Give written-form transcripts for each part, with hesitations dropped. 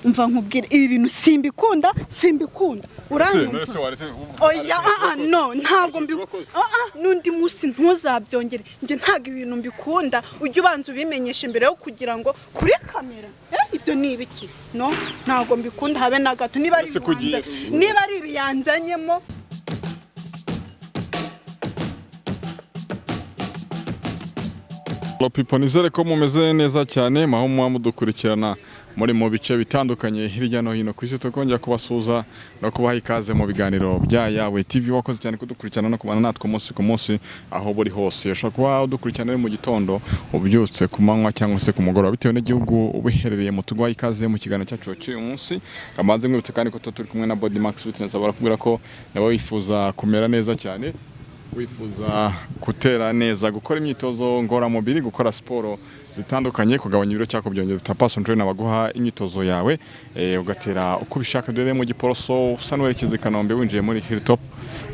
Umva nkubwire, ibi bintu simbikunda, simbikunda, uranyumva? Oya, no, ntabwo mbi n'undi munsi ntuzabyongere. Njye ntabwo ibintu mbikunda. Ujye ubanza ubimenyesha mbere yo kugira ngo kuri kamera. Ibyo ni ibiki? No, ntabwo mbikunda habe na gato. Niba ari Ese kugiye- niba ari ibiyanzanyemo. Hello people, nizere ko mumeze neza cyane aho muba mudukurikirana muri mu bice bitandukanye hirya no hino ku isi. Tukongera kubasuhuza no kubaha ikaze mu biganiro bya Yawe TV. Wakoze cyane kudukurikirana no kubana natwe umunsi ku munsi aho buri hose. Ushobora kuba udukurikirana ari mu gitondo, ubyutse, ku manywa cyangwa se ku mugoroba, bitewe n'igihugu ubiherereyemo. Tuguha ikaze mu kiganiro cyacu cy'uyu munsi. Kamanze mwibutse kandi ko tuba turi kumwe na Body Max Fitness. Barakubwira ko nabo wifuza kumera neza cyane, wifuza gutera neza, gukora imyitozo ngororamubiri, gukora siporo zitandukanye, kugabanya ibiro cyangwa kubyongera, ufite personal trainer baguha imyitozo yawe, ugatera uko ubishaka. Dore mu Giporoso, usa n'uwerekeza i Kanombe, winjiye muri Hilltop,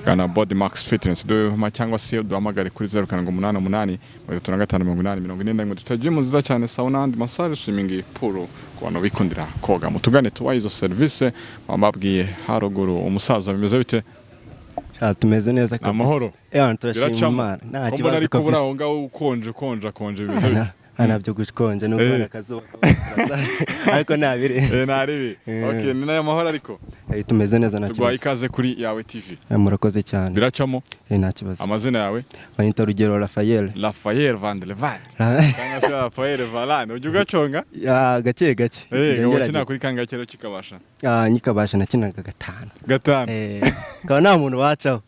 gana Body Max Fitness duhema cyangwa se duhamagare kuri 0788 35 80 41. Dufite gym nziza cyane, sauna and massage, swimming pool ku bantu bikundira koga. Mutugane tubahe izo serivisi bababwiye haruguru. Umusaza, bimeze bite? Ah, tumeze neza kabisa. Amahoro? Eh, turashima Biracamo? Imana. Nta Ko mbona kibazo ariko buri kabisa. aho ngaho ukonje, konje, konje, bimeze bite? Ntabyo gukonja, ni ukubona akazuba kaba, ariko ntabirenze. Eh, naribi. Okay, ni nayo mahoro ariko. Eh, tumeze neza, nta Tuguhaye kibazo. ikaze kuri Yawe TV. Eh, murakoze cyane. Biracamo? Eh, nta kibazo. Amazina yawe? Banyita Rugero Raphael. Raphael Van der Vaart cyangwa se Raphael Varane, ujya ugaconga? Ya, gake gake. Eh, Njya wakina ngerageza. kuri kangahe kera kikabasha? Ah, nyikabasha nakinaga gatanu. Gatanu. Eh, kaba nta muntu wacaho.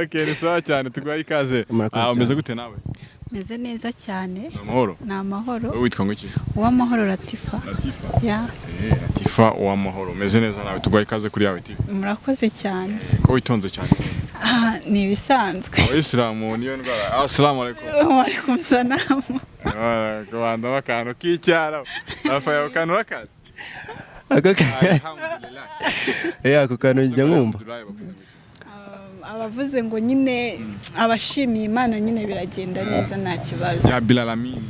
Okay, ni sawa cyane, tuguhaye ikaze. Murakoze Ah, umeze cyane. gute nawe? Meze neza cyane. Ni amahoro? Ni amahoro. Wowe witwa ngo iki? Uwamahoro Latifa. Latifa. Ya. Eh, Latifa Uwamahoro, umeze neza nawe? Tuguhaye ikaze kuri Yawe TV. Murakoze cyane. Ko witonze cyane? Ah, ni ibisanzwe. Abayisilamu niyo ndwara. Assalamu alaikum. Waalaikum salamu. Kubandamo akantu k'icyarabu. Rafael, akantu urakazi? Alhamdulillah. Eh, ako kantu njya nkumva. Abavuze ngo nyine abashimiye Imana, nyine biragenda neza, nta kibazo. Ya Bilalamin.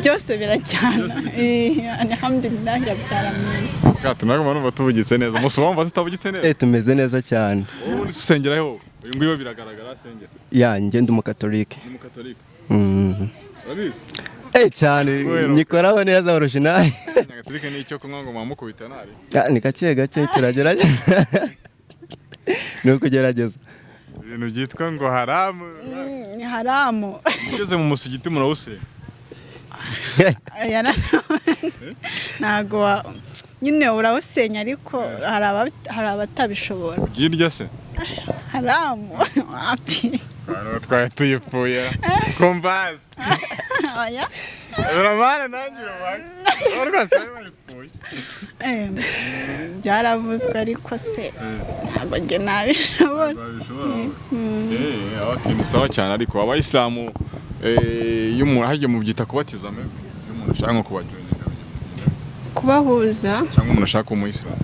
Byose birajyana. Eh, alhamdulillahi rabbil alamin. Kato nagoma numva tuvugitse neza. Musu wumva tutavugitse neza? Eh, tumeze neza cyane. Wowe ubundi usengera he wowe? Uyu nguyu biragaragara asengera. Ya, njye ndi umukatolike. Ni umukatolika. Urabizi? Eh, cyane. Kubera- Nyikoraho neza original. Nyagatolika ni icyo kunywa ngo mwamukubita nari. Ah, ni gake gake turagerageza. Ni ukugerageza. Ibintu byitwa ngo haramu. Haramu. Ugeze mu musigiti murawusenga. Ntago nyine urawusenya, ariko hari abatabishobora. Ugirya se? Haramu wapi. Abantu twari tuyipfuye. Kumbazi. Oya. Uramana nanjye uramana. Rwose bari bayipfuye. Eh, byaravuzwe ariko se ntabwo njye nabishobora. Eh, okay, ni sawa cyane. Ariko abayisilamu, iyo umuntu hagiye mubyita kubatiza maybe, iyo umuntu ashaka nko kubajoininga, Kubahuza. cyangwa umuntu ashaka kuba umuyisilamu.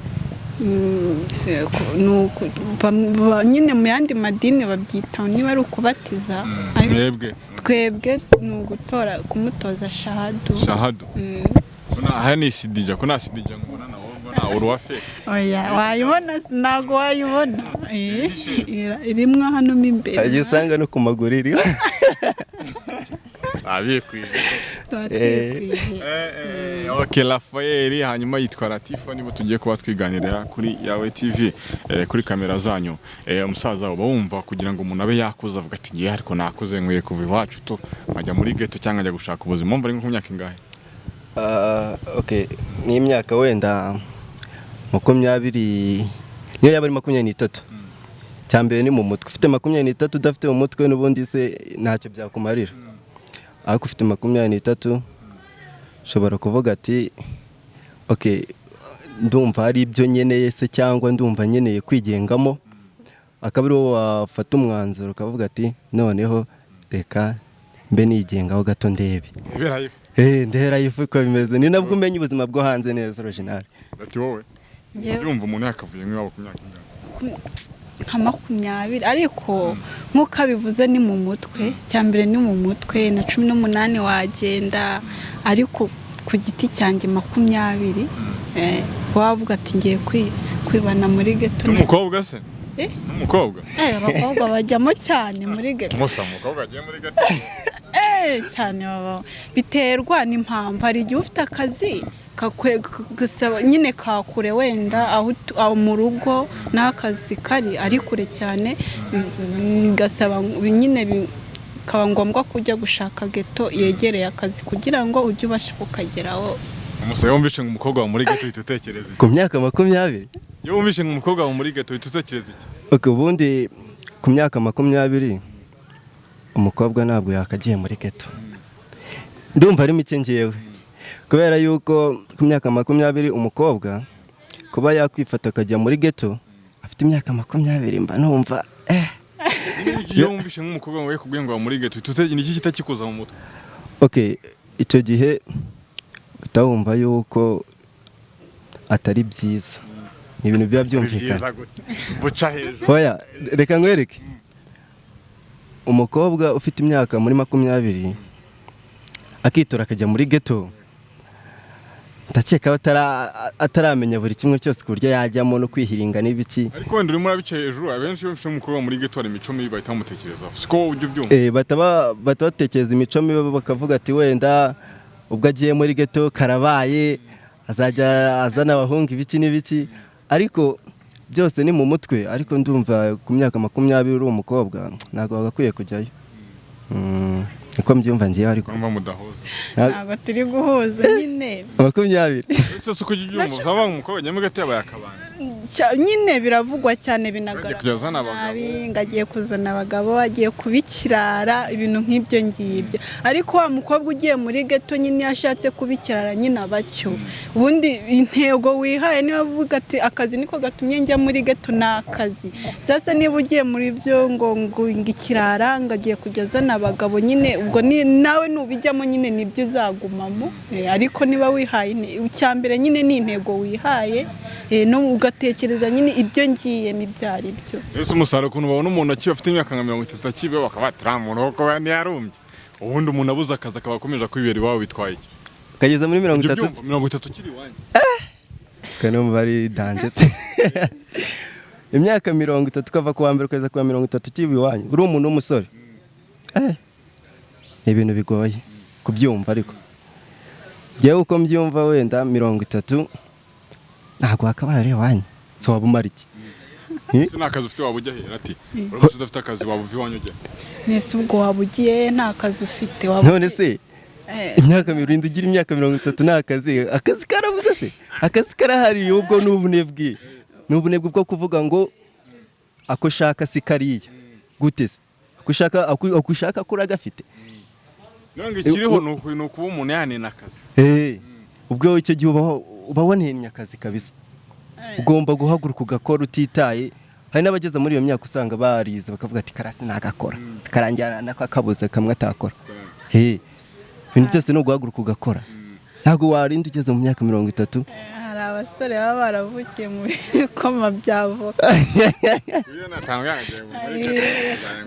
Nyine mu yandi madini babyita niba ari ukubatiza, ariko Mwebwe? Twebwe ni ugutora, kumutoza shahadu. Shahadu. Ko aha ni sidija, ko nta sidija ngubona nawe mbona uruwa fake. Oya, wayibona? Ntabwo wayibona. Eh, irimwo hano mo imbere. Ajya usanga no ku maguru iriho. Abikwije. Tuba twikwije. Okay, Rafael, hanyuma yitwa Latifa, nibo tugiye kuba twiganirira kuri Yawe TV, kuri kamera zanyu. Umusaza, uba wumva kugira ngo umuntu abe yakuze avuga ati ngiye, ariko nakuze, nkwiye kuva iwacu to nkajya muri ghetto cyangwa nkajya gushaka ubuzima, wumva ari nko ku myaka ingahe? Ah, okay, nk'imyaka wenda 20, niyo yaba ari 23. Cya mbere ni mu mutwe. Ufite 23 udafite mu mutwe, n'ubundi se ntacyo byakumarira. Ariko ufite 23 ushobora kuvuga ati okay, ndumva hari ibyo nkeneye se, cyangwa ndumva nkeneye kwigengamo, akaba ari wowe wafata umwanzuro ukavuga ati noneho reka mbe nigengaho gato ndebe. Ibera. Eh, ndera ifu uko bimeze, ni nabwo umenya ubuzima bwo hanze neza original. Ati wowe Njyewe yumva umuntu yakavuye nk'iwabo ku myaka ingahe? Nka 20, ariko nk'uko abivuze ni mu mutwe. Cya mbere ni mu mutwe. Na 18 wagenda, ariko ku giti cyanjye 20. Wavuga ati ngiye kwibana muri geto. N'umukobwa se? Eh? N'umukobwa? Abakobwa bajyamo cyane muri geto. Musa, umukobwa agiye muri geto? Cyane baba biterwa n'impamvu. Hari igihe ufite akazi gasaba nyine kakure, wenda aho aho mu rugo n'akazi kari ari kure cyane, bigasaba nyine bikaba ngombwa kujya gushaka geto yegereye akazi kugira ngo ujye ubasha kukageraho. Umusore, wumvishe ngo umukobwa wa muri geto, uhita utekereza iki? Ku myaka 20? Iyo wumvishe ngo umukobwa wa muri geto, uhita utekereza iki? Ok, ubundi ku myaka 20 umukobwa ntabwo yakagiye muri geto. Ndumva ari mike ngewe, kubera yuko ku myaka 20 umukobwa kuba yakwifata akajya muri geto afite imyaka 20, mba numva Iyo wumvishe nk'umukobwa wawe yakubwiye ngo wa muri geto, uhita ni iki kitakikuza mu mutwe? Ok, icyo gihe utawumva yuko atari byiza, ni ibintu biba byumvikana. Byiza gute? Buca hejuru. Oya, reka nkwereke. Umukobwa ufite imyaka muri 20 akitora akajya muri geto, ndakeka ataramenya buri kimwe cyose ku buryo yajyamo no kwihiringa n'ibiki. Ariko wenda urimo urabica hejuru. Abenshi iyo bafite umukobwa muri geto hari imico mibi bahita bamutekerezaho, siko wowe ujya ubyumva? Bahita batekereza imico mibi, bakavuga ati wenda ubwo agiye muri geto karabaye, azajya azana abahungu, ibiki n'ibiki. Ariko byose ni mu mutwe. Ariko ndumva ku myaka 20 uri umukobwa ntabwo wagakwiye kujyayo. Niko mbyumva ngewe, ariko Urumva mudahuza. Ntabwo turi guhuza nyine. 20. Ese si uko ujya ubyumva, usanga umukobwa agiye muri geto yabaye akabandi? Nyine biravugwa cyane, Agiye binagaragara kujya azana abagabo. nabi, ngo agiye kuzana abagabo, agiye kuba ikirara, ibintu nk'ibyo ngibyo. Ariko wa mukobwa ugiye muri geto nyine iyo ashatse kuba ikirara nyine abacyo. Ubundi intego wihaye, niba uvuga ati akazi niko gatumye njya muri geto, ni akazi. Sasa niba ugiye muri byo ngo ikirara, ngo agiye kujya azana abagabo nyine, ubwo ni nawe nubijyamo nyine nibyo uzagumamo. Ariko niba wihaye icya mbere nyine ni intego wihaye, no ugatekereza nyine ibyo ngiyemo ibyo ari byo. Ese umusaruro, ukuntu babona umuntu akiba afite imyaka nka 30 akiba, bakaba bati uriya muntu koko ntiyarumbye, ubundi umuntu abuze akazi akaba akomeje kwibera iwabo, bitwaye iki? Ukageza muri mirongo Ibyo itatu byumva, 30 ukiri iwanyu. Kanumva ari danger se. Imyaka 30, ukava ku wa mbere ukageza ku wa 30 ukiba iwanyu uri umuntu w'umusore, ni ibintu bigoye kubyumva. Ariko njyewe uko mbyumva, wenda 30 ntabwo wakabaye ari iwanyu. So waba umara iki? Ese nta kazi ufite waba ujya hera? Ati uramutse udafite akazi waba uva iwanyu ujya he? Nese ubwo waba ugiye nta kazi ufite, waba None se imyaka mirinda, ugira imyaka 30 nta kazi, akazi karabuze se? Akazi karahari. Ubwo ni ubunebwe, ni ubunebwe bwo kuvuga ngo ako ushaka si kariya. Gute se? Ako ushaka ko uragafite. None ikiriho ni ukuba umuntu yanena akazi. Ubwo icyo gihe uba wanennye akazi kabisa. Ugomba guhaguruka ugakora utitaye. Hari n'abageze muri iyo myaka usanga barize, bakavuga ati karasi nagakora, karangira nako akabuze kamwe atakora. Ibintu byose ni uguhaguruka ugakora, ntabwo warinda ugeze mu myaka 30. Hari abasore baba baravukiye mu bikoma bya voka. Iyo natanga yagiye muri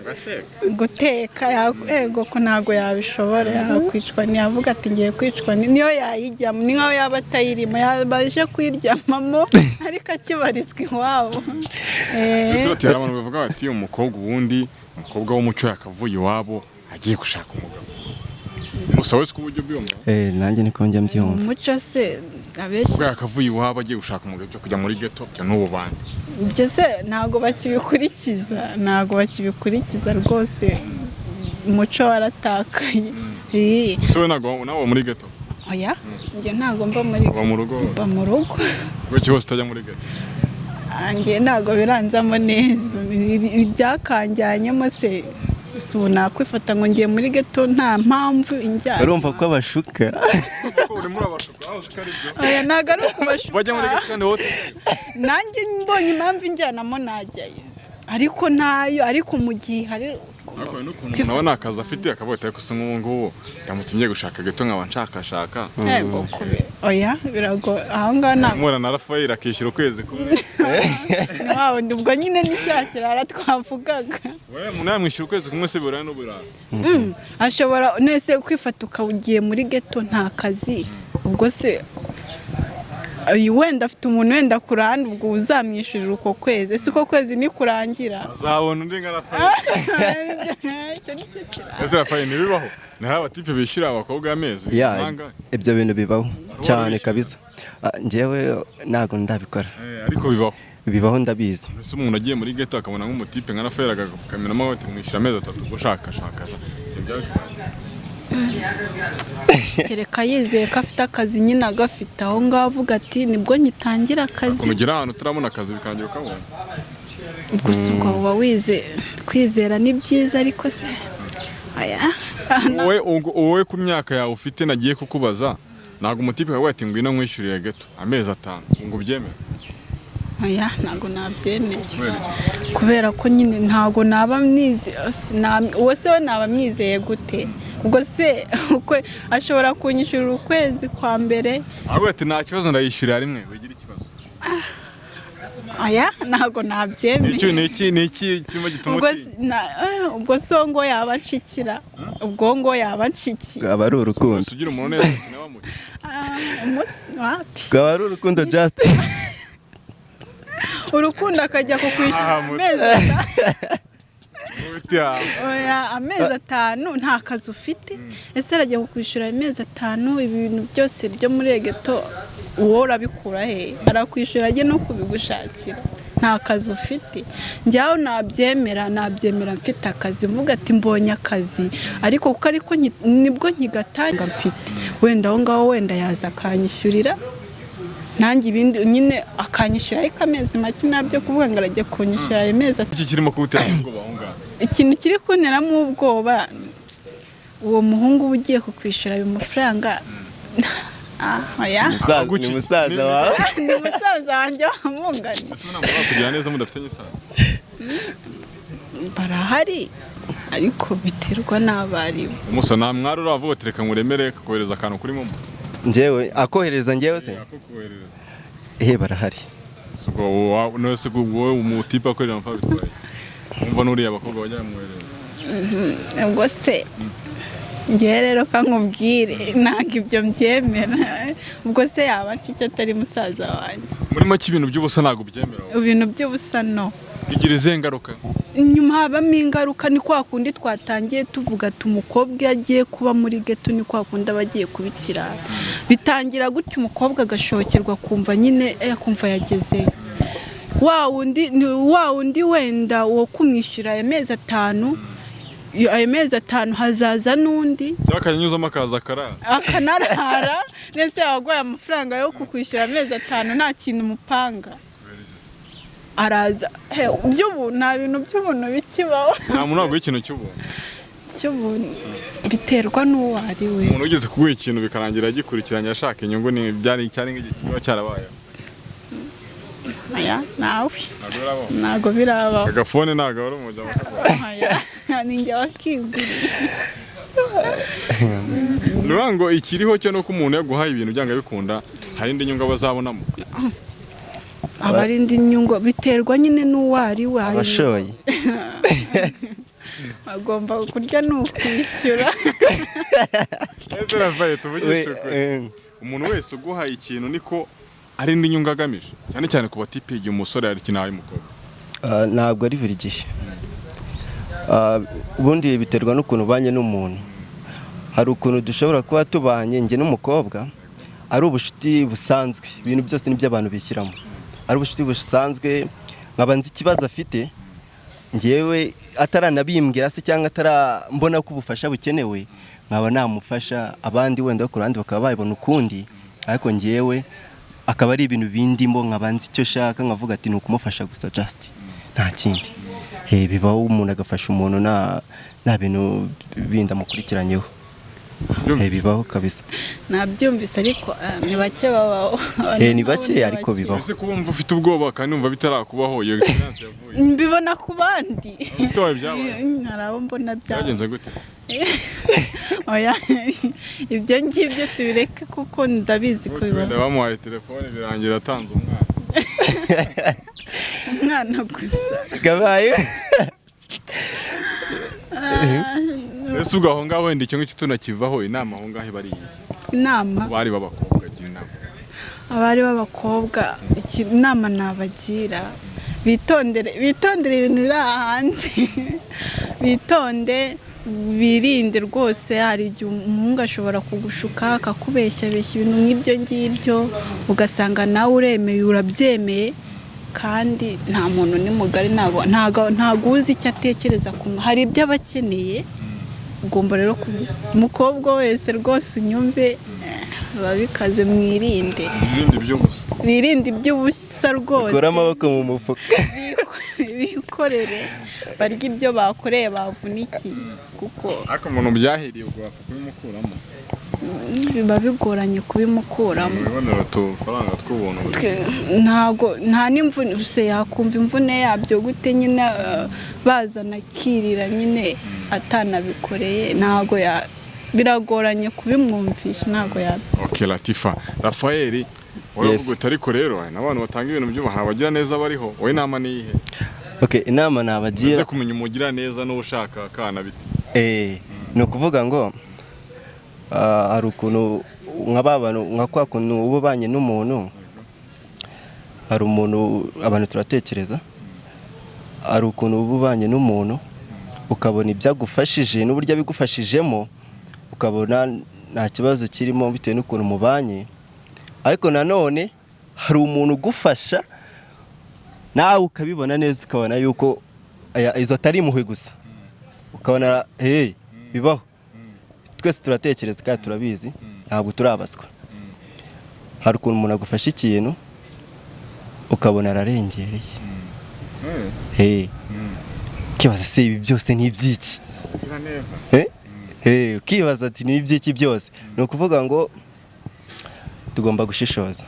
ngo ateka. Guteka ego ko ntabwo yabishobora, yakwicwa. Ntiyavuga ati ngiye kwicwa, niyo yayijyamo ni nkaho yaba atayirimo, yaba aje kuyiryamamo ariko akibarizwa iwabo. Ese bati hari abantu bavuga bati umukobwa, ubundi umukobwa w'umuco yakavuye iwabo agiye gushaka umugabo. Gusa wese uko uburyo byumva? Nanjye niko njya mbyumva. Umuco se abenshi Ubwo yakavuye iwabo agiye gushaka umugabo, byo kujya muri geto byo n'ubu bandi. Ibyo se ntabwo bakibikurikiza, ntabwo bakibikurikiza rwose, umuco waratakaye. Ese we ntabwo nawe uba muri geto? Oya, njye ntabwo mba muri Uba mu rugo? Mba mu rugo. Kuki hose utajya muri geto? Njye ntabwo biranzamo neza. Ibyakanjyanyemo se si ubu nakwifata ngo ngiye muri geto nta mpamvu injyana? Urumva ko abashuka. Kuko urimo urabashuka, aho ushuka ari byo. Oya, ntabwo ari ukubashuka. Bajya muri geto kandi wowe Nanjye mbonye impamvu injyanamo najyayo, ariko ntayo, ariko mu gihe hari Ariko hari n'ukuntu umuntu abona akazi afite akavuga ati ariko se nk'ubu ngubu ndamutse ngiye gushaka geto nkaba nshakashaka. Yego, oya, birago aho ngaho ntabwo. Mpura na Rafael akishyura ukwezi kumwe. Ni wa wundi ubwo nyine ni cya kirara twavugaga. We umuntu yamwishyura ukwezi kumwe se buraya n'uburara? Ashobora nese kwifata ukaba ugiye muri geto nta kazi, ubwo se Uyu wenda afite umuntu wenda ku ruhande, ubwo uzamwishyurira uko kwezi. Ese uko kwezi nikurangira Azabona undi nka Rafael. Icyo ni cyo kiranga. Ese Rafael, ntibibaho? Ni hari abatipe bishyura abakobwa amezi Ya, nangahe? ibyo bintu bibaho cyane Wishyura? kabisa. Ah, njyewe ntabwo ndabikora. Ariko bibaho? Bibaho, ndabizi. Ese umuntu agiye muri ghetto akabona nk'umutipe nka Rafael agakamenamo ati mwishyura amezi 3, ushaka shaka ibyo byaba bitwaye? Kereka yizeye ko afite akazi nyine, agafite aho ngaho, avuga ati nibwo ngitangira akazi. Ukuntu ugera ahantu utarabona akazi bikarangira ukabona. Ubwo si ubwo uba wize kwizera, ni byiza, ariko se aya. Wowe ku myaka yawe ufite nagiye kukubaza, ntabwo umutipe yawe ati ngwino nkwishyurire ghetto amezi 5, ngo ubyemere? Oya, ntabwo nabyemera. Kubera iki? Kubera ko nyine ntabwo naba mwize uwo se we naba mwizeye gute? Ubwo se ashobora kunyishyurira ukwezi kwa mbere? Ahubwo ati nta kibazo, ndayishyurira rimwe, wigira ikibazo. Aya, ntabwo nabyemera. Icyo ni iki kirimo gituma Ubwo utinya? Ubwo se ngo yaba anshikira, ubwo ngo yaba anshikiye? Rwaba ari urukundo. Gusa ugira umuntu neza cyane wamuha. Ah, umunsi wapi. Rwaba ari urukundo just. Urukundo akajya kukwishyura Ah, amezi 5? Ufite yawe. Oya, amezi 5 nta kazi ufite, ese arajya kukwishyura amezi 5? Ibintu byose byo muri ghetto uwo urabikura he? Arakwishyura ajye no kubigushakira, nta kazi ufite. Njyaho nabyemera mfite akazi, mvuga ati mbonye akazi, ariko kuko ariko nibwo nkigatanga mfite, wenda aho ngaho wenda yaza akanyishyurira nanjye ibindi nyine akanyishyura, ariko amezi make nabyo kuvuga ngo arajya kunyishyura ayo mezi 5. Iki kirimo kugutera ubwoba aho ngaho? Ikintu kiri kunteramo ubwoba, uwo muhungu uba ugiye kukwishyura ayo mafaranga, ah, oya. Ni musaza wawe. Ni musaza wanjye wamunganye. Ese ntabwo kugira neza mudafitanye isano? Barahari, ariko biterwa n'abarimu. Umusa, nta mwari uravuga ati reka nkuremere, kakohereza akantu kuri momo? Njyewe akohereza? Njyewe se? Akokohereza. Eh, barahari. Si ubwo none se ubwo wowe umutipe akorera amafaranga bitwaye, wumva n'uriya abakobwa bajya bamwohereza? Ubwo se ngewe rero kankubwire, ntabwo ibyo mbyemera. Ubwo se yaba icyo atari musaza wanjye? Muri make ibintu by'ubusa ntabwo ubyemera wowe? Ibintu by'ubusa no. Bigira izihe ngaruka? Inyuma habamo ingaruka, ni kwa kundi twatangiye tuvuga ati umukobwa iyo agiye kuba muri ghetto ni kwa kundi aba agiye kuba ikirara. Bitangira gutya, umukobwa agashokerwa, akumva nyine akumva yagezeyo. Wa wundi ni wa wundi wenda wo kumwishyura ayo mezi 5, ayo mezi 5 hazaza n'undi. Cyangwa akanyuzamo akaza akarara. Akanarara. Ndetse yaguhaye amafaranga yo kukwishyura amezi 5, nta kintu umupanga, araza. He, by'ubu nta bintu by'ubuntu bikibaho. Nta muntu waguha ikintu cy'ubuntu? Cy'ubuntu biterwa n'uwo ari we. Umuntu wigeze kuguha ikintu bikarangira agikurikiranye ashaka inyungu, ni byari cyari nk'igihe kiba cyarabayeho? Aya, nawe. Ntabwo birabaho? Ntabwo birabaho. Agafone ntabwo ari umujya. Aya, ni njye wakiguriye. Ni ukuvuga ngo ikiriho cyo nuko umuntu yaguhaye ibintu byanga bikunda hari indi nyungu aba azabonamo. Aba ari indi nyungu, biterwa nyine n'uwo ari we. Abashoye. Agomba kurya ni ukwishyura. Ese Rafael, tuvugishe ukuri, umuntu wese uguhaye ikintu niko ari indi nyungu agamije, cyane cyane ku batipe, igihe umusore hari ikintu ahaye umukobwa? Ah, ntabwo ari buri gihe. Ah, ubundi biterwa n'ukuntu ubanye n'umuntu. Hari ukuntu dushobora kuba tubanye njye n'umukobwa ari ubucuti busanzwe, ibintu byose nibyo abantu bishyiramo, ari ubucuti busanzwe, nkaba nzi ikibazo afite njyewe ataranabimbwira se, cyangwa atarambona ko ubufasha bukenewe, nkaba namufasha. Abandi wenda ku ruhande bakaba babibona ukundi, ariko njyewe akaba ari ibintu bindimo, nkaba nzi icyo shaka, nkavuga ati ni ukumufasha gusa, just nta kindi. Bibaho umuntu agafasha umuntu nta bintu bindi amukurikiranyeho. Bibaho kabisa. Nabyumvise, ariko ni bake babaho. Ni bake, ariko bibaho. Ese kuba wumva ufite ubwoba kandi wumva bitarakubaho, iyo experience yavuye? Mbibona ku bandi. Ufite wawe byabaye? Hari abo mbona byabaye. Byagenze gute? Oya, ibyo ngibyo tubireke kuko ndabizi ko Wenda bibaho. bamuhaye telefone birangira atanze umwana. Umwana gusa. Kabaye. Ese ubwo aho ngaho wenda icyo ngicyo tunakivaho, inama aho ngaho iba ari iyihe? Inama? Ku bari b'abakobwa, gira inama. Abari b'abakobwa, inama nabagira, bitondere, bitondere ibintu biri aha hanze, bitonde, birinde rwose. Hari igihe umuhungu ashobora kugushuka, akakubeshya beshya ibintu nk'ibyo ngibyo, ugasanga nawe uremeye, urabyemeye, kandi nta muntu ni mugari, ntabwo uzi icyo atekereza ku hari ibyo aba akeneye. Ugomba rero umukobwa wese rwose unyumve, biba bikaze, mwirinde. Ibindi by'ubusa. Birinde iby'ubusa rwose. Ukure amaboko mu mufuka. Bikorere, barye ibyo bakoreye bavunikiye, kuko Ariko umuntu byahiriye ubwo wapfa kubimukuramo? Biba bigoranye kubimukuramo. Wibonera utufaranga tw'ubuntu. Ntago nta n'imvune se yakumva imvune yabyo gute nyine, bazana akirira nyine atanabikoreye, ntago ya biragoranye kubimwumvisha, ntago ya Ok, Latifa, Rafael, wowe Yes. uvuga uti ariko rero hari n'abantu batanga ibintu by'ubu, hari abagira neza bariho. Wowe inama ni iyihe? Okay, inama nabagira Uze kumenya umugira neza n'ushaka akana bite? Ni ukuvuga ngo hari ukuntu nka ba bantu, nka kwa kuntu uba ubanye n'umuntu, hari umuntu, abantu turatekereza, hari ukuntu uba ubanye n'umuntu ukabona ibyo agufashije n'uburyo abigufashijemo, ukabona nta kibazo kirimo bitewe n'ukuntu mubanye. Ariko nanone hari umuntu ugufasha nawe ukabibona neza, ukabona yuko izo atari impuhwe gusa, ukabona hey, bibaho. Twese turatekereza kandi turabizi, ntabwo turabaswa. Hari ukuntu umuntu agufasha ikintu ukabona ararengereye, hey, ukibaza se ibi byose ni iby'iki? Gira neza. Ukibaza ati ni iby'iki byose? Ni ukuvuga ngo tugomba gushishoza,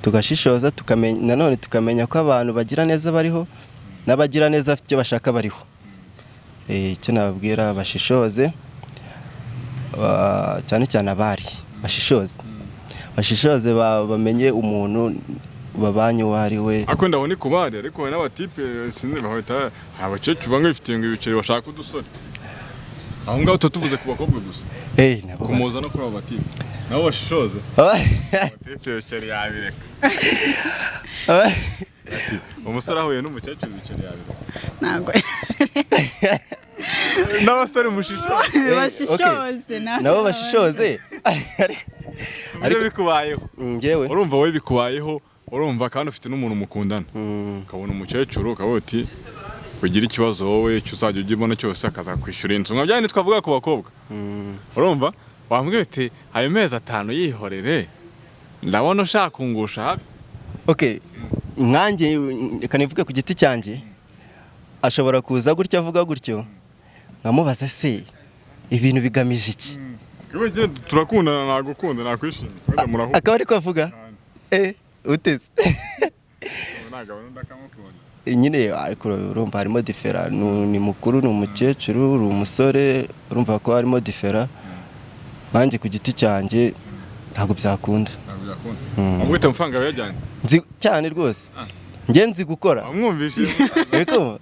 tugashishoza, tukamenya nanone tukamenya ko abantu bagira neza bariho, n'abagira neza bafite icyo bashaka bariho. Icyo nababwira, bashishoze, cyane cyane abari bashishoze, bashishoze, bamenye umuntu babanye uwo ari we. Ariko ndabona ni kubari, ariko hari n'abatipe, sinzi, bahita hari abakecuru bamwe bifitiye ngo ibiceri bashaka udusore aho ngaho. Tuba tuvuze ku bakobwa gusa. Nabo Kumuza no kuri abo batipe, nabo bashishoze. Abatipe ibiceri yabireka. Umusore ahuye n'umukecuru, ibiceri yabireka? Ntabwo. N'abasore mushishoze. Bashishoze. Nabo bashishoze. Ariko bikubayeho? Njyewe? Urumva wowe bikubayeho, urumva kandi ufite n'umuntu mukundana, ukabona umukecuru, ukavuga uti ugira ikibazo wowe, icyo uzajya ujya ubona cyose akazakwishyura inzu, nka bya bindi twavuga ku bakobwa. Urumva wambwira uti ayo mezi 5 yihorere, ndabona ushaka kungusha habi. Okay, nkanjye reka nivuge ku giti cyanjye. Ashobora kuza gutyo avuga gutyo, nkamubaza se ibintu bigamije iki? Kiba turakundana, nagukunda, nakwishimiye, wenda murahura. Akaba ariko avuga uteze. Ntabwo abona undi akamukunda. Nyine ariko urumva harimo différence. Ni mukuru, ni umukecuru, uri umusore, urumva ko harimo différence. Nanjye ku giti cyanjye ntabwo byakunda. Ntabwo byakunda. Wamwita amafaranga yajyanye. Nzi cyane rwose, njye nzi gukora. Wamwumvise. Ariko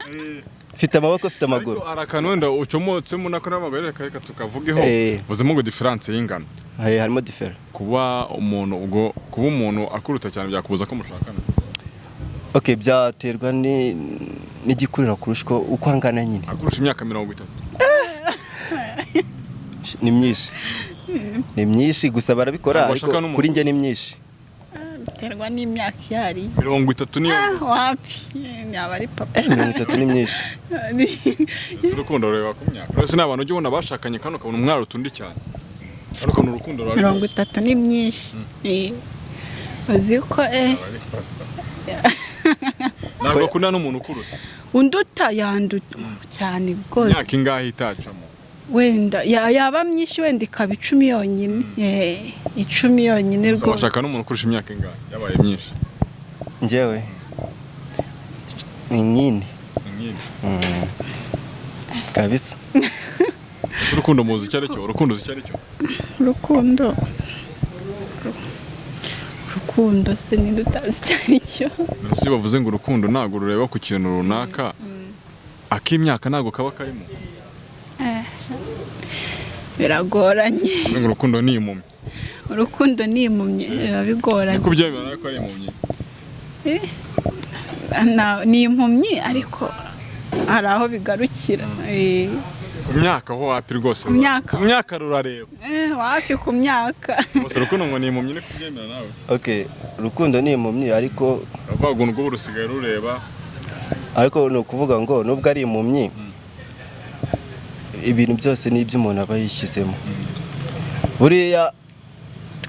mfite amaboko, mfite amaguru. Ariko hari akantu wenda ucomotsemo nako n'amaguru, reka tukavugeho. Vuzemo ngo différence y'ingano. Harimo différence. Kuba umuntu, ubwo kuba umuntu akuruta cyane byakubuza ko mushakana? Okay, byaterwa n'igikurira kurusha uko angana nyine. Akurusha imyaka 30. Ni myinshi, ni myinshi, gusa barabikora. Ntabwo Ariko bashaka n'umuntu. kuri njye ni myinshi. Biterwa n'imyaka iyo ari. 30 niyo. Wapi, yaba ari papa. 30 ni myinshi. Ese urukundo rureba ku myaka? Uretse n'abantu ujya ubona bashakanye kandi ukabona umwari utundi cyane, kandi ukabona urukundo ruraryoshye. 30 ni myinshi. Uzi ko Ntabwo akunda n'umuntu ukuruta? Unduta, yanduta cyane rwose. Imyaka ingahe itacamo? Wenda yaba myinshi, wenda ikaba 10 yonyine. 10 yonyine rwose. Washaka n'umuntu ukurusha imyaka ingahe yabaye myinshi? Njyewe ni nyine. Ni nk'ibi. Kabisa. Ese urukundo muzi icyo ari cyo? Urukundo uzi icyo ari cyo? Urukundo, urukundo se ninde utazi icyo ari cyo? Mbese iyo bavuze ngo urukundo ntabwo rureba ku kintu runaka, ak'imyaka ntabwo kaba karimo? Biragoranye. Bavuze ngo urukundo ni impumyi. Urukundo ni impumyi, biba bigoranye. Niko ubyemera ko ari impumyi? Ni impumyi, ariko hari aho bigarukira. Ku myaka ho wapi rwose? Ku myaka. Ku myaka rurareba. Wapi ku myaka. Gusa urukundo ngo ni impumyi, ni kubyemera nawe? Okay, urukundo ni impumyi, ariko uravuga ngo urwo rusigaye rureba. Ariko ni ukuvuga ngo nubwo ari impumyi, ibintu byose ni ibyo umuntu aba yishyizemo. Buriya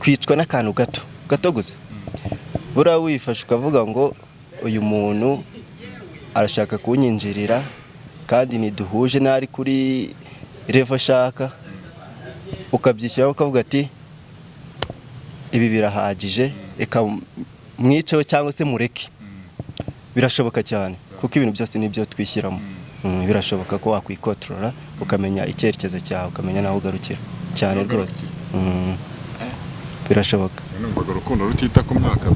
twicwa n'akantu gato gato gusa. Buriya wifashe ukavuga ngo uyu muntu arashaka kunyinjirira kandi ntiduhuje, n'ari kuri level ashaka, ukabyishyiraho ukavuga ati ibi birahagije, reka mwiceho cyangwa se mureke, birashoboka cyane, kuko ibintu byose nibyo twishyiramo. Birashoboka ko wakwikotorora, ukamenya icyerekezo cyawe, ukamenya n'aho ugarukira cyane rwose. Birashoboka. Numvaga urukundo rutita ku myaka.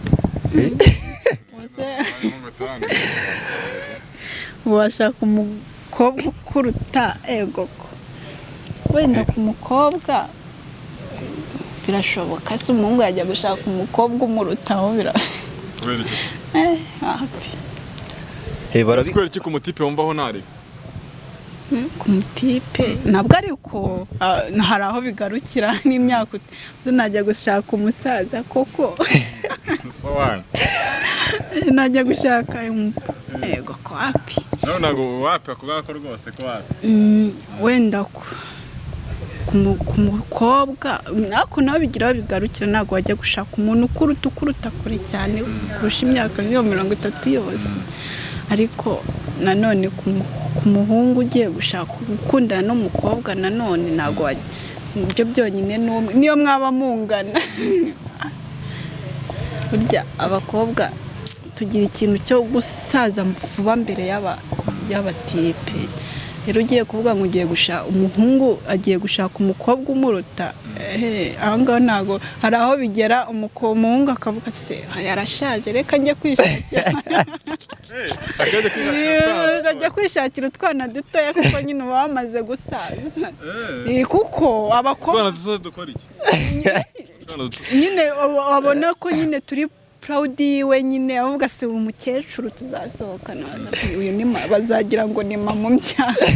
Washaka umukobwa ukuruta, ego ko wenda ku mukobwa birashoboka, se umuhungu yajya gushaka umukobwa umurutaho bira Kubera iki? Wapi. Kubera iki ku mutipe wumvaho ntari? Ku mutipe ntabwo, ariko hari aho bigarukira n'imyaka, najya gushaka umusaza koko? Sobanura. Najya gushaka yego ko wapi. Nawe ntabwo wapi akuvuga ko rwose ko wapi. Wenda ku mukobwa ariko nawe bigira aho bigarukira, ntabwo wajya gushaka umuntu ukuruta kure cyane kurusha imyaka nk'iyo 30 yose. Ariko nanone ku muhungu ugiye gushaka gukundana n'umukobwa, nanone ntabwo ibyo byonyine n'umwe niyo mwaba mungana. Burya abakobwa tugira ikintu cyo gusaza vuba mbere y'abatipe. Rero ugiye kuvuga ngo ugiye gushaka umuhungu agiye gushaka umukobwa umuruta, aho ngaho ntabwo, hari aho bigera umuhungu akavuga se yarashaje, reka njye kwishakira, akajya kwishakira utwana dutoya, kuko nyine uba wamaze gusaza. Kuko abakobwa nyine babona ko nyine turi proud yiwe nyine, avuga se umukecuru tuzasohokana uyu ni bazagira ngo ni mama umbyara,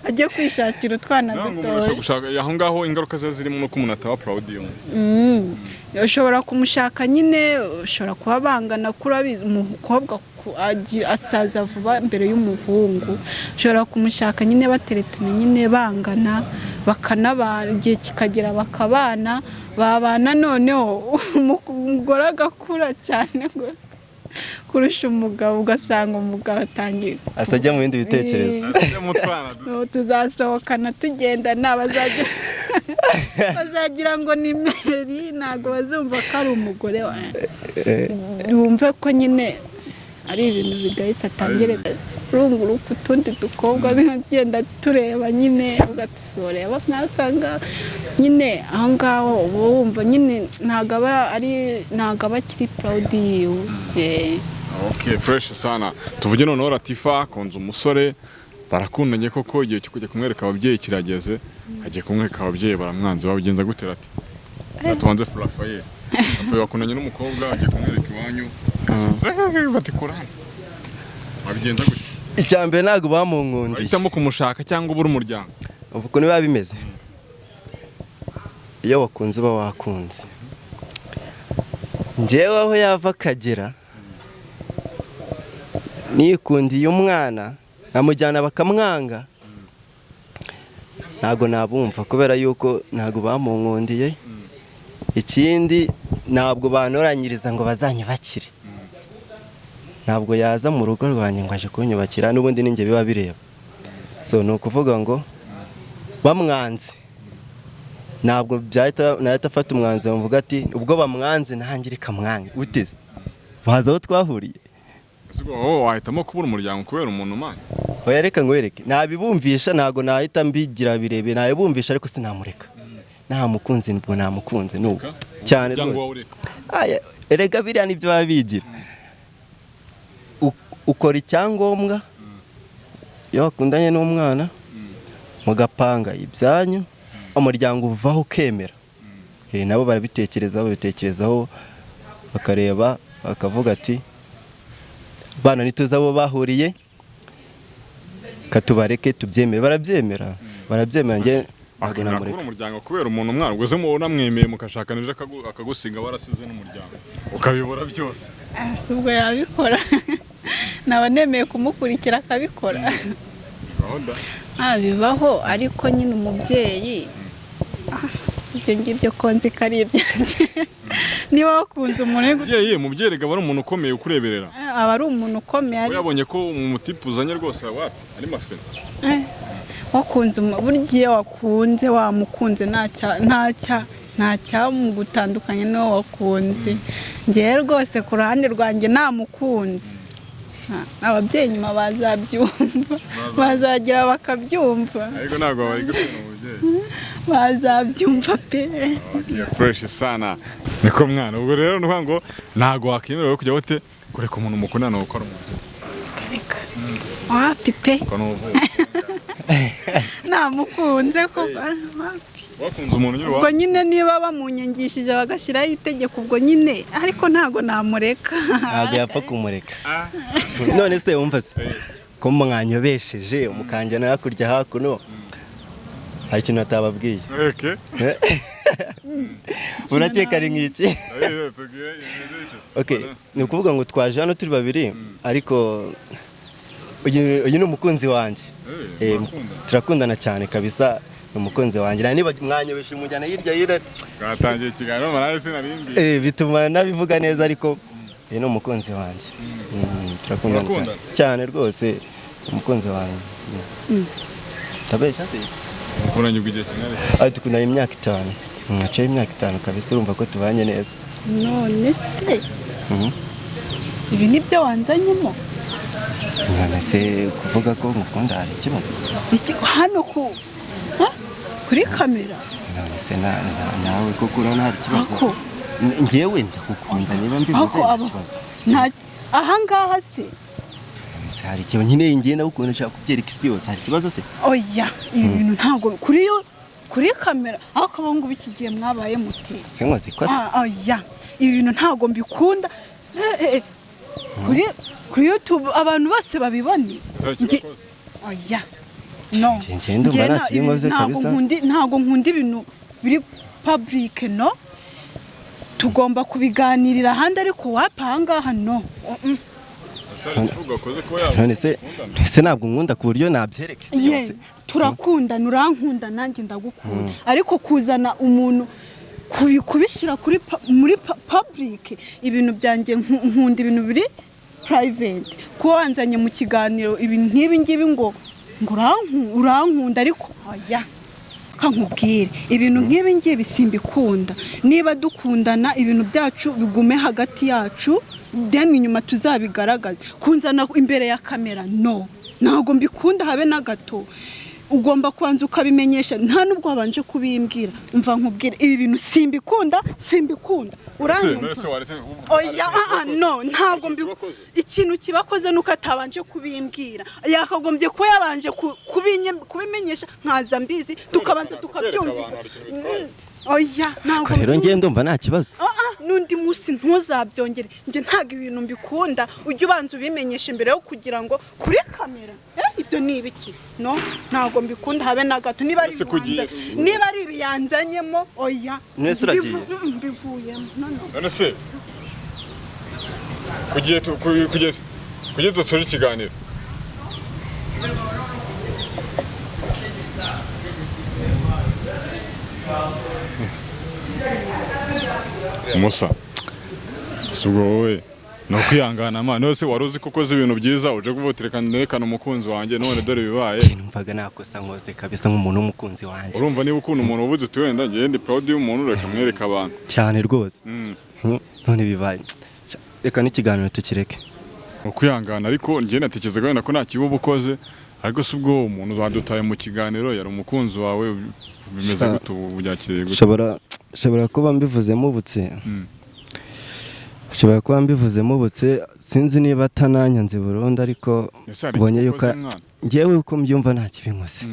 ajye kwishakira utwana dutoya. Aho ngaho ingaruka ziba zirimo nuko umuntu ataba proud yiwe. Ushobora kumushaka nyine, ushobora kuba bangana, kuri umukobwa asaza vuba mbere y'umuhungu, ushobora kumushaka nyine bateretana nyine bangana, bakanabana, igihe kikagera bakabana, babana noneho umugore agakura cyane kurusha umugabo, ugasanga umugabo atangiye asajya mu bindi bitekerezo. Tuzasohokana tugendana, bazagira ngo ni Meri, ntabwo bazumva ko ari umugore wawe, wumve ko nyine ari ibintu bidahitse, atangire runguruka utundi dukobwa agenda tureba nyine, ugasoreba nk'akanga nyine aho ngaho uba wumva nyine ntabwo aba akiri proud yiwe. Okay, fresh sana. Tuvuge noneho Latifa akunze umusore, barakundanye koko, igihe cyo kujya kumwereka ababyeyi kirageze, agiye kumwereka ababyeyi baramwanze, babigenza gute Lati? Tubanze Rafael. Rafael bakundanye n'umukobwa, agiye kumwereka iwanyu, batikura hano. Babigenza gute? Icya mbere ntabwo bamunkundiye. Bahitamo kumushaka cyangwa ubura umuryango. Uko niba bimeze, iyo wakunze uba wakunze. Njyewe aho yava akagera nikundiye umwana nkamujyana bakamwanga, ntabwo nabumva, kubera yuko ntabwo bamunkundiye. Ikindi ntabwo bantoranyiriza ngo bazanyubakire, ntabwo yaza mu rugo rwanjye ngo aje kunyubakira, n'ubundi ninjye biba bireba. So ni ukuvuga ngo bamwanze ntabwo nahita afata umwanzuro mvuga ati ubwo bamwanze nanjye reka mwange, uteze baza aho twahuriye. Wahitamo kubura umuryango kubera umuntu umanye? Oya reka nkwereke, nabibumvisha, ntabwo nahita mbigira birebire, nabibumvisha ariko sinamureka. Namukunze nibwo namukunze n'ubu cyane rwose. Erega biriya nibyo baba bigira. Ukora icyangombwa iyo wakundanye n'umwana mugapanga ibyanyu, umuryango uvaho ukemera. Nabo barabitekerezaho, babitekerezaho bakareba bakavuga ati bana ntituzi abo bahuriye, katubareke tubyemere. Barabyemera, barabyemera. Njye ntabwo Akemera namureka. kubura umuryango kubera umuntu umwana ubwo mubona mwemeye mukashakana ejo akagusiga warasize n'umuryango ukabibura byose. Ah, si ubwo yabikora, naba nemeye kumukurikira akabikora. Gahunda. Ah, bibaho, ariko nyine umubyeyi, ah, ibyo ngibyo ko nzi ko ari ibyanjye, niba wakunze umuntu uri Umubyeyi rega aba ari umuntu ukomeye ukureberera. Aba ari umuntu ukomeye We ariko yabonye ko umutipe uzanye rwose wapi ari mafere. Wakunze burya iyo wakunze wamukunze, nta cyamugutandukanya n'uwo wakunze. Ngewe rwose ku ruhande rwanjye namukunze. Ababyeyi nyuma bazabyumva, bazagira bakabyumva. Ariko ntabwo bari gukunda umubyeyi. Bazabyumva pe. Okay, fresh sana. Niko mwana, ubwo rero ni ukuvuga ngo ntabwo wakwemerewe kujya wote kureka umuntu mukundana gukora umubyeyi. Reka, wapi pe. Ko nuvuga Namukunze ko wapi. Wakunze umuntu nyine. Ubwo nyine niba bamunyangishije bagashyiraho itegeko, ubwo nyine, ariko ntabwo namureka. Ntabwo yapfa kumureka. None se wumva se ko mwanyobesheje mukanjyana hakurya hakuno, hari ikintu atababwiye? Okay. Urakeka ari nk'iki? Okay, ni ukuvuga ngo twaje hano turi babiri, ariko uyu ni umukunzi wanjye. Turakundana cyane kabisa, ni umukunzi wanjye. Na niba mwanyobesheje umujyana hirya hirya. Twatangiye ikiganiro marare sinarindi. Bituma nabivuga neza, ariko uyu ni umukunzi wanjye. Turakundana cyane. Murakundana? Cyane rwose, umukunzi wanjye. Ndabeshya se? Mukundanye ubwo igihe kingana iki? Ah, dukundanye imyaka 5. Haciyeho imyaka 5 kabisa, urumva ko tubanye neza. None se ibi nibyo wanzanyemo? None se kuvuga ko ngukunda hari ikibazo? Iki hano ku, ha? Kuri kamera? None se nawe koko urabona hari ikibazo? Ako. Njyewe ndagukunda, niba mbivuze Ako nta aba kibazo. Nta ahangaha se? None se hari ikibazo? Nyine ngiye ndagukunda, nshaka kubyereka isi yose, hari ikibazo se? Oya, ibi bintu ntabwo kuri yo kuri kamera, ariko abo ngubu iki gihe mwabaye mute? Se nkoze ikosa? Ah, oya, ibi bintu ntabwo mbikunda. Eh, eh, kuri YouTube abantu bose babibone. Oya, no. Njye ndumva Njye nta kibi nkoze ntabwo kabisa. Ntabwo nkunda ibintu biri public, no. Tugomba kubiganirira ahandi, ariko wapa ahangaha no. None se ntabwo nkunda ku buryo nabyereka isi Ye yose? Turakundana, urankunda nanjye ndagukunda, ariko kuzana umuntu kubishyira muri public, ibintu byanjye nkunda ibintu biri private. Kuba wanzanye mu kiganiro ibintu nk'ibi ngibi ngo urankunda, ariko oya, kankubwire, ibintu nk'ibi ngibi simbikunda. Niba dukundana, ibintu byacu bigume hagati yacu, then inyuma tuzabigaragaze. Kunzana imbere ya kamera, no, ntabwo mbikunda habe na gato. Ugomba kubanza ukabimenyesha, nta nubwo wabanje kubimbwira. Mva nkubwire, ibi bintu simbikunda, simbikunda, uranyumva? Oya, ah, ah, no, ntabwo mbi ikintu kibakoze nuko atabanje kubimbwira. Yakagombye kuba yabanje kubimenyesha, nkaza mbizi, tukabanza tukabyumvika. Oya, ntabwo Ko rero ngiye ndumva nta kibazo. Ah, ah, n'undi munsi ntuzabyongere. Njye ntabwo ibintu mbikunda. Ujye ubanza ubimenyesha mbere yo kugira ngo kuri kamera. Ibyo ni ibiki? No, ntabwo mbikunda habe na gato. Niba ari Ese kugiye- niba ari ibiyanzanyemo, oya. Nese uragiye? Mbivuyemo, no, no. None se kugiye dusoje ikiganiro. Musa, si ubwo wowe ni ukwihangana ma none se wari uzi ko ukoze ibintu byiza, uje kuvuga uti reka nerekane umukunzi wanjye, none dore bibaye. Njye numvaga nakosa nkoze kabisa nk'umuntu w'umukunzi wanjye. Urumva niba ukunda umuntu uvuze uti wenda njye ndi proud y'umuntu, reka mwereke abantu. Cyane rwose. None bibaye, reka n'ikiganiro tukireke. Ni ukwihangana, ariko njye natekerezaga wenda ko nta kibi uba ukoze, ariko si ubwo umuntu wadutaye mu kiganiro yari umukunzi wawe, bimeze gute ubu, byakiriye gute? Nshobora kuba mbivuze mubutse. Nshobora kuba mbivuze mubutse, sinzi niba atananyanze burundu, ariko Ese hari mbonye ikintu yuko ukoze mwana? Njyewe uko mbyumva nta kibi nkoze.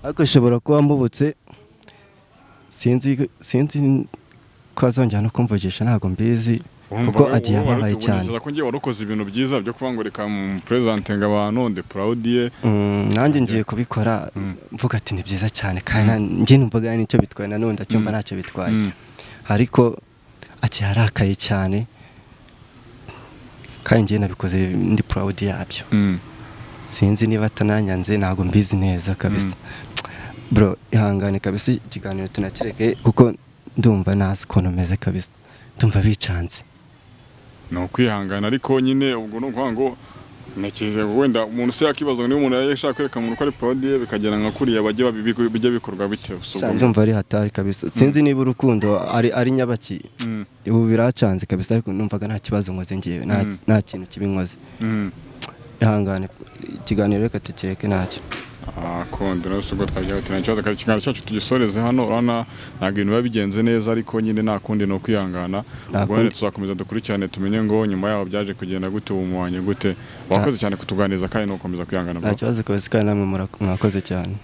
Ariko nshobora kuba mbubutse. Sinzi ko azongera no kumvugisha, ntabwo mbizi, Urumva kuko wowe- agiye wowe ababaye wari cyane. utekereza ko ngiye wari ukoze ibintu byiza byo kuvuga ngo reka mupresentinga abantu, ndi proud ye. Nanjye ngiye kubikora mvuga ati ni byiza cyane, kandi njye numvaga nicyo bitwaye, nanone ndacyumva ntacyo bitwaye, ariko agiye arakaye cyane, kandi njye nabikoze ndi proud yabyo. Sinzi niba atananyanze, ntabwo mbizi neza kabisa. Bro, ihangane kabisa, ikiganiro tunakireke, kuko ndumva ntazi ukuntu meze kabisa, ndumva bicanze. Ni ukwihangana, ariko nyine ubwo ni ukuvuga ngo ntekereza ngo wenda umuntu se yakibaza ngo niba umuntu yari ashaka kwereka umuntu ko ari proud ye bikagera nka kuriya, bajye bijya bikorwa bite? Si ubwo- Ndumva ari hatari kabisa, sinzi niba urukundo ari nyabaki. Ubu biracanze kabisa, ariko numvaga nta kibazo nkoze ngewe, nta kintu kibi nkoze. Ihangane, ikiganiro reka tukireke, ntacyo. Ah, kundi rero ubwo twagira ati nta kibazo, kandi ikiganiro cyacu tugisoreze hano. Urabona ntabwo ibintu biba bigenze neza, ariko nyine nta kundi, ni ukwihangana. Nta Ubwo wenda kundi. tuzakomeza dukurikirane, tumenye ngo nyuma yaho byaje kugenda gute, ubu muwanye gute. Wakoze cyane kutuganiriza, kandi no gukomeza kwihangana, Nta bro. kibazo kabisa, kandi namwe mwakoze cyane.